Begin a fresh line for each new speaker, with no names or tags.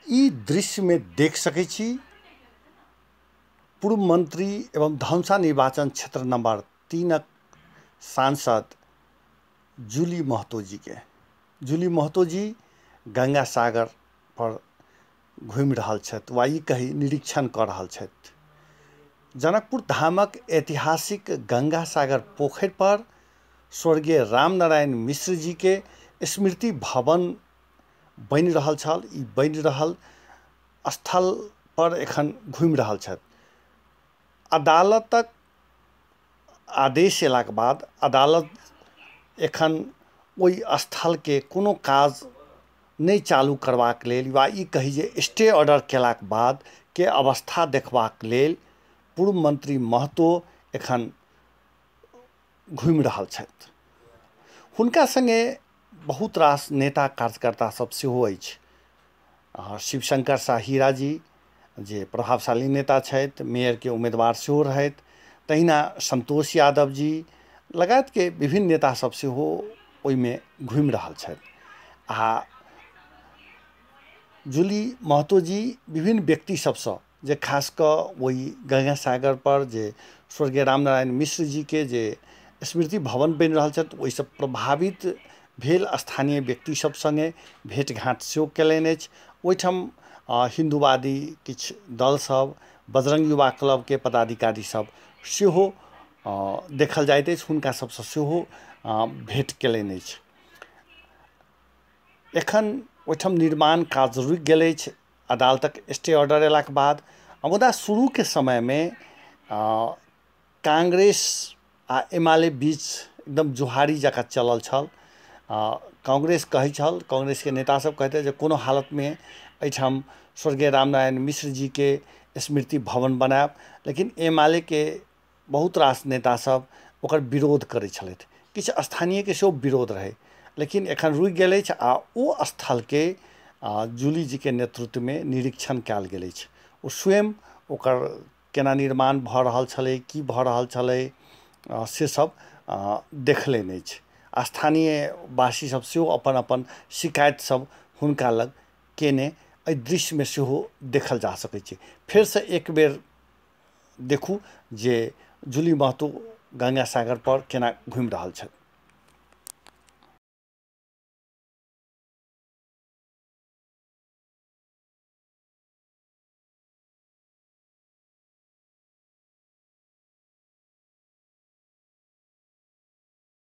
ई दृश्य में देख सकै छी पूर्व मंत्री एवं धनुषा निर्वाचन क्षेत्र नंबर 3 सांसद जूली महतो जी के। जूली महतो जी गंगा सागर पर घूमि रहल छथि वा ई कही निरीक्षण कऽ रहल छथि। जनकपुर धामक ऐतिहासिक गंगा सागर पोखरि पर स्वर्गीय रामनारायण मिश्र जी के स्मृति भवन बनि रहल छल। ई बनि रहल स्थल पर एखन घूमि रहल छथि। अदालतक आदेश एलाके बाद अदालत एखन ओहि स्थलके कोनो काज नहि चालू करबाक लेल वा ई कही जे स्टे ऑर्डर केलाके बाद के अवस्था देखबाक लेल पूर्व मंत्री महतो एखन घूमि रहल छथि। हुनका संगे बहुत रास नेता कार्यकर्ता सब सेहो अछि। शिवशंकर शाह हीरा जी जे प्रभावशाली नेता छथि, मेयर के उम्मीदवार सेहो रहथि, तहिना संतोष यादव जी लगायत के विभिन्न नेता सब सेहो ओहिमे घूमि रहल छथि। आ जूली महतो जी विभिन्न व्यक्ति सबसँ जे खास कऽ ओहि गंगा सागर पर जे स्वर्गीय रामनारायण मिश्र जी के जे स्मृति भवन बनि रहल छथि ओहिसँ प्रभावित भेल स्थानीय व्यक्ति सब संगे भेंटघाँट सेहो केलनि अछि। ओहिठाम हिंदूवादी किछु दल सब, बजरंग युवा क्लब के पदाधिकारी सब सेहो देखल जाइत अछि, हुनका सबसँ सेहो भेंट केलनि अछि। एखन ओहिठाम निर्माण काज रुकि गेल अछि अदालतक स्टे ऑर्डर एलाके बाद। मुदा शुरूके समयमे कांग्रेस आ एमाले बीच एकदम जुहारी जकाँ चलल छल। कांग्रेस कहै छल, कांग्रेस के नेता सब कहैत जे कोनो हालतमे एहिठाम स्वर्गीय रामनारायण मिश्र जी के स्मृति भवन बनायब, लेकिन एमाले के बहुत रास नेता सब ओकर विरोध करै छलथि। किछु स्थानीयके सेहो विरोध रहै, लेकिन एखन रुकि गेल अछि आ ओ स्थलके जूली जी के नेतृत्वमे निरीक्षण कयल गेल अछि। ओ स्वयं ओकर केना निर्माण भऽ रहल छलै, की भऽ रहल छलै, से सब देखलनि अछि। स्थानीय वासी सब सेहो अपन अपन शिकायत सब हुनका लग केने एहि दृश्यमे सेहो देखल जा सकै छै। फेरसँ एक बेर देखू जे जूली महतो गंगा सागर पर केना घूमि रहल छथि।